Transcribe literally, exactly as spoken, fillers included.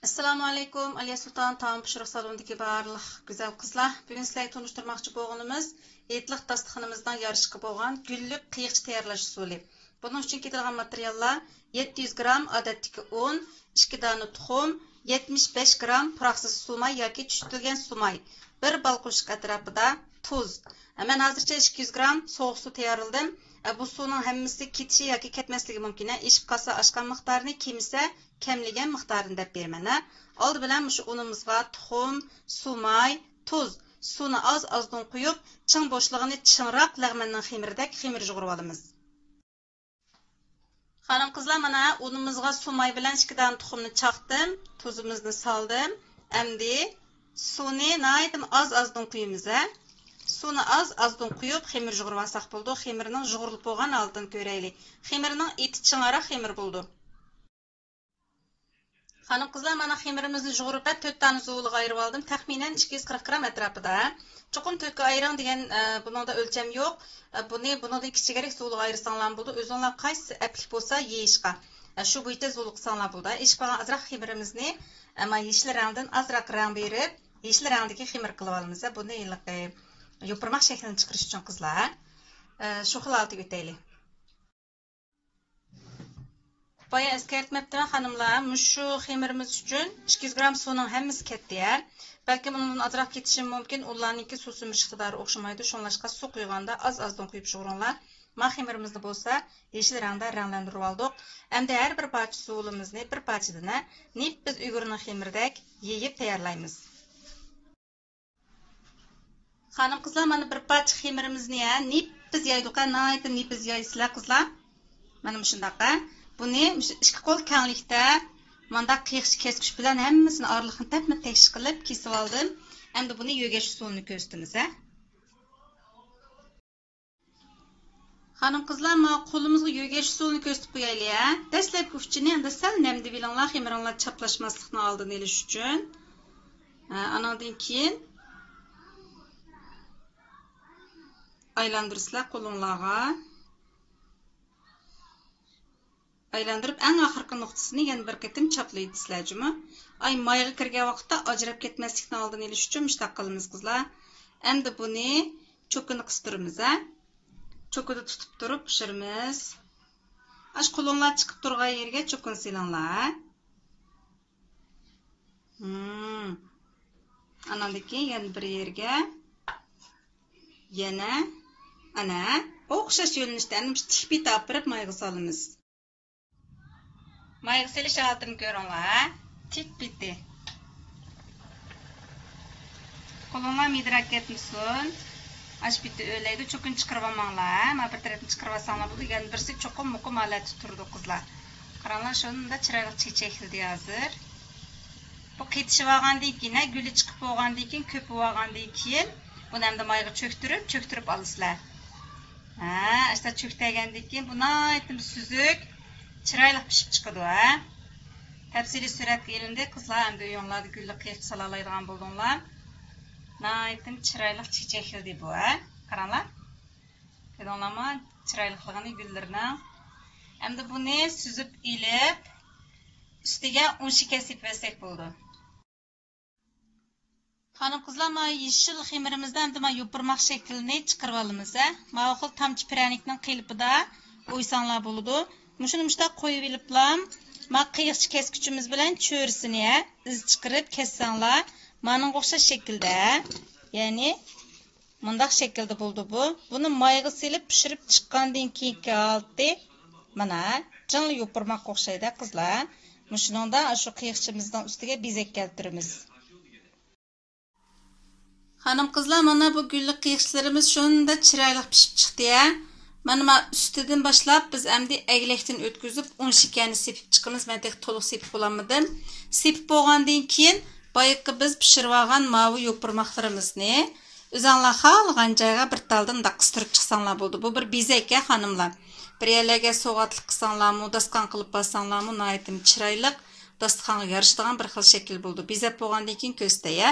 ئەسسالامۇ ئەلەيكۇم، ئالىيە سۇلتان تائام پىشۇرۇق سالونىدىكى بارلىق گۈزەل قىزلار. بۈگۈن سىلەرگە تونۇشتۇرماقچى بولغىنىمىز ھېيتلىق داستىخىنىمىزنىڭ يارىشىغا بولغان گۈللۈك قىيىقچا تەييارلاش ئۇسۇلى. بۇنىڭ ئۈچۈن كېتىدىغان ماتېرىياللار: يەتتە يۈز گرام ئادەتتىكى ئۇن، ئىككى دانە تۇخۇم، يەتمىش بەش گرام پۇراقسىز سۇماي ياكى چۈشتۈرۈلگەن سۇماي، بىر بال قوشۇق ئەتراپىدا تۇز. مەن ھازىرچە ئىككى يۈز گرام سوغۇق سۇ تەييارلىدىم. بۇ سۇنىڭ ھەممىسى كېتىشى ياكى كەتمەسلىكى مۇمكىن. ئىشىپ قالسا ئاشقان مىقدارىنى، كېمىسە كەملىگەن مىقدارىنى دەپ بېرىمەن. ئالدى بىلەن مۇشۇ ئۇنىمىزغا تۇخۇم، سۇماي، تۇز، سۇنى ئاز-ئازدىن قۇيۇپ، چىڭ بوشلۇقىنى چىڭراق لەغمەننىڭ خېمىرىدەك خېمىر يۇغۇرۇۋالىمىز. خانىم-قىزلار، مانا ئۇنىمىزغا سۇماي بىلەن ئىككى دانە تۇخۇمنى چاقتىم، تۇزىمىزنى سالدىم. ئەمدى سۇنى ناھايىتى ئاز-ئازدىن قۇيىمىز، ھە. سۇنى ئاز-ئازدىن قۇيۇپ، خېمىر يۇغۇرۇۋالساق بولىدۇ. خېمىرنىڭ يۇغۇرۇلۇپ بولغان ھالىتىنى كۆرەيلى. خېمىرنىڭ ئېتى چىڭراق خېمىر بولىدۇ. خانىم-قىزلار، مانا خېمىرىمىزنى يۇغۇرۇپ، تۆت دانە زۇۋۇلىغا ئايرىۋالدىم. تەخمىنەن ئىككى يۈز قىرىق گرام ئەتراپىدا. چوقۇم تۆتكە ئايرىڭ دېگەن، ئە، بۇنىڭدا ئۆلچەم يوق. ئە، بۇنى، بۇنىڭدىن كىچىكرەك زۇۋۇلغا ئايرىساڭلارمۇ بولىدۇ. ئۆزۈڭلار قايسى ئەپلىك بولسا يېيىشقا، ئە، شۇ بويىچە زۇۋۇل قىلساڭلار بولىدۇ. ئېشىپ قالغان ئازراق خېمىرىمىزنى، ئەمما يېشىل رەڭدىن ئازراق رەڭ بېرىپ، يېشىل رەڭدىكى خېمىر قىلىۋالىمىز. بۇنى ھېلىقى يوپۇرماق شەكلىنى چىقىرىش ئۈچۈن، قىزلار، ئە، شۇ خىل ھالەتكە ئۆتەيلى. بايا ئەسكەرتمەپتىمەن، خانىملار، مۇشۇ خېمىرىمىز ئۈچۈن ئىككى يۈز گرام سۇنىڭ ھەممىسى كەتتى، ھە. بەلكىم ئۇنىڭدىن ئازراق كېتىشى مۇمكىن، ئۇلارنىڭكى سۇ سۈمۈرۈش ئىقتىدارى ئوخشىمايدۇ، شۇڭلاشقا سۇ قۇيغاندا ئاز-ئازدىن قۇيۇپ يۇغۇرۇڭلار. ما خېمىرىمىزنى بولسا يېشىل رەڭدە رەڭلەندۈرۈۋالدۇق. ئەمدى ھەر بىر پارچە سۇۋۇلىمىزنى بىر پارچىدىن، ھە، نېپىز ئۇيغۇرنىڭ خېمىرىدەك يېيىپ تەييارلايمىز. خانىم-قىزلار، مانا بىر پارچە خېمىرىمىزنى، ھە، نېپىز يايدۇق، ھە، ناھايىتى نېپىز يايىسىلەر، قىزلار. مانا مۇشۇنداق، ھە. بۇنى مۇشۇ ئىككى قول كەڭلىكتە مانداق قىيىقچە كەسكۈچ بىلەن ھەممىسىنى ئارىلىقىنى تەپمە تەكشى قىلىپ كېسىۋالدىم. ئەمدى بۇنى يۆگەش ئۇسۇلىنى كۆرسىتىمىز، ھە. خانىم-قىزلار، مانا قولىمىزغا يۆگەش ئۇسۇلىنى كۆرسىتىپ قويايلى، ھە. دەسلەپكى ئۇچىنى ئەمدى سەل نەمدىۋېلىڭلار، خېمىرىڭلار چاپلاشماسلىقنىڭ ئالدىنى ئېلىش ئۈچۈن. ھە، ئانىڭدىن كېيىن ئايلاندۇرىسىلەر قولۇڭلارغا. ئايلاندۇرۇپ، ئەڭ ئاخىرقى نۇقتىسىنى يەنە بىر قېتىم چاپلىۋېتىسىلەر جۇمۇ. ئاي مايغا كىرگەن ۋاقىتتا ئاجراپ كەتمەسلىكنىڭ ئالدىنى ئېلىش ئۈچۈن مۇشۇنداق قىلىمىز، قىزلار. ئەمدى بۇنى چوكىنى قىستۇرىمىز، ھە. چوكىدا تۇتۇپ تۇرۇپ پىشۇرىمىز. ئاشۇ قولۇڭلار چىقىپ تۇرغان يېرىگە چوكىنى سېلىڭلار، ھە. ھىم. ئاناندىن كېيىن يەنە بىر يەرگە. يەنە. ئەنە. ئوخشاش يۆنىلىشتە ئەنە مۇشۇ تىك پېتى ئاپىرىپ مايغا سالىمىز. مايغا سېلىش ھالىتىنى كۆرۈڭلار، ھە؟ تىك پېتى. قولۇڭلار مىدىراپ كەتمىسۇن. ئاشۇ پېتى ئۆرلەيدۇ، چوكىنى چىقىرىۋالماڭلار، ھە؟ مانا بىر تەرەپنى چىقىرىۋالساڭلار بولىدۇ. يەنە بىرسى چوقۇم مۇقىم ھالەتتە تۇرىدۇ، قىزلار. قاراڭلار، شۇنداق چىرايلىق چېچەكلىدى ھازىر. بۇ قېتىشىۋالغاندىن كېيىن، ھە، گۈلى چىقىپ بولغاندىن كېيىن، كۆپۈۋالغاندىن كېيىن، بۇنى ئەمدى مايغا چۆكتۈرۈپ، چۆكتۈرۈپ ئالىسىلەر. ھە، ئاشۇنداق چۆكتۈرگەندىن كېيىن، بۇ ناھايىتى سۈزۈك، چىرايلىق پىشىپ چىقىدۇ، ھە. تەپسىلىي سۈرەتكە ئېلىندى. قىزلار، ئەمدى ئۆيۈڭلاردا گۈللۈك قىيىقچا سالالايدىغان بولدۇڭلار. ناھايىتى چىرايلىق چېچەكلىدى بۇ، ھە. قاراڭلار. كۆردۈڭلارمۇ؟ چىرايلىقلىقىنى گۈللىرىنىڭ. ئەمدى بۇنى سۈزۈپ ئېلىپ، ئۈستىگە ئۇن شېكەر سېپىۋەتسەك بولىدۇ. خانىم-قىزلار، مانا يېشىل خېمىرىمىزدا ئەمدى مانا يوپۇرماق شەكلىنى چىقىرىۋالىمىز، ھە. ماۋۇ خىل تامچە پىرەنىكنىڭ قېلىپىدا ئويساڭلار بولىدۇ. مۇشۇنى مۇشۇنداق قويۇۋېلىپلا، مانا قىيىقچە كەسكۈچىمىز بىلەن چۆرىسىنى، ھە، ئىز چىقىرىپ كەسسەڭلار، مانىڭغا ئوخشاش شەكىلدە، ھە. يەنى مۇنداق شەكىلدە بولىدۇ بۇ. بۇنى مايغا سېلىپ پىشۇرۇپ چىققاندىن كېيىنكى ھالىتى مانا چىڭلا يوپۇرماققا ئوخشايدۇ، قىزلار. مۇشۇنىڭدا شۇ قىيىقچىمىزنىڭ ئۈستىگە بېزەك كەلتۈرىمىز. خانىم-قىزلار، مانا بۇ گۈللۈك قىيىقچىلىرىمىز شۇنداق چىرايلىق پىشىپ چىقتى، ھە. مانا، مانا ئۈستىدىن باشلاپ بىز ئەمدى ئەگلەكتىن ئۆتكۈزۈپ، ئۇن شېكەرنى سېپىپ چىقىمىز. مەن تېخى تولۇق سېپىپ بولالمىدىم. سېپىپ بولغاندىن كېيىن، بايىقى بىز پىشۇرۇۋالغان ماۋۇ يوپۇرماقلىرىمىزنى ئۆزۈڭلار خالىغان جايغا بىر تالدىن مۇنداق قىستۇرۇپ چىقساڭلار بولىدۇ. بۇ بىر بېزەك، ھە، خانىملار. بىر يەرلەرگە سوۋغاتلىق قىلساڭلارمۇ، داستىخان قىلىپ بارساڭلارمۇ ناھايىتى چىرايلىق، داستىخانغا يارىشىدىغان بىر خىل شەكىل بولىدۇ. بېزەپ بولغاندىن كېيىن كۆرسىتەي، ھە.